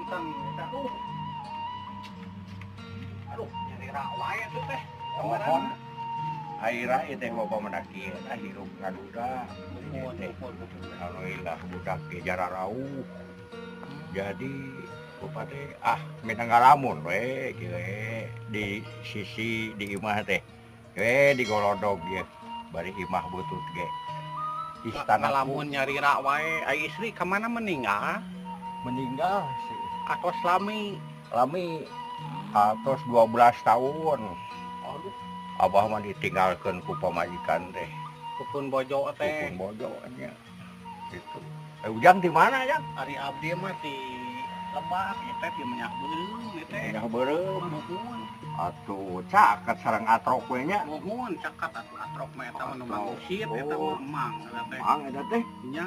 Punten eta, aduh. Aduh, nyalira wae tuh teh. Mohon Aira ieu teh loba mendaki ah hirup ngaduda. Muhun, Teh. Muhun, muhun. Alhamdulillah budak ge jararauh. Jadi bapak teh ah minang ngalamun we kieu we di sisi di imah teh. We di golodog ye bari imah butut ge. Istana. Ngalamun nyalira wae, ai istri ka mana, meninggal? Meninggal sih. Atau lami? Lami, atos 12 tahun. Aduh. Abah mah ditinggalkeun ku pamajikan teh. Ku pun bojo teh. Ku pun bojo nya. Gitu. Eh, Ujang di mana ya? Ari abdi mah di lebak ieu teh, di Minyak Beureum ieu teh. Minyak Beureum. Muhun. Atuh caket sareng atrok we nya. Muhun, caket atuh atrok mah eta mah nu Atrok. mangsit eta mah Oh. emang eta teh. Mang eta teh. Nya.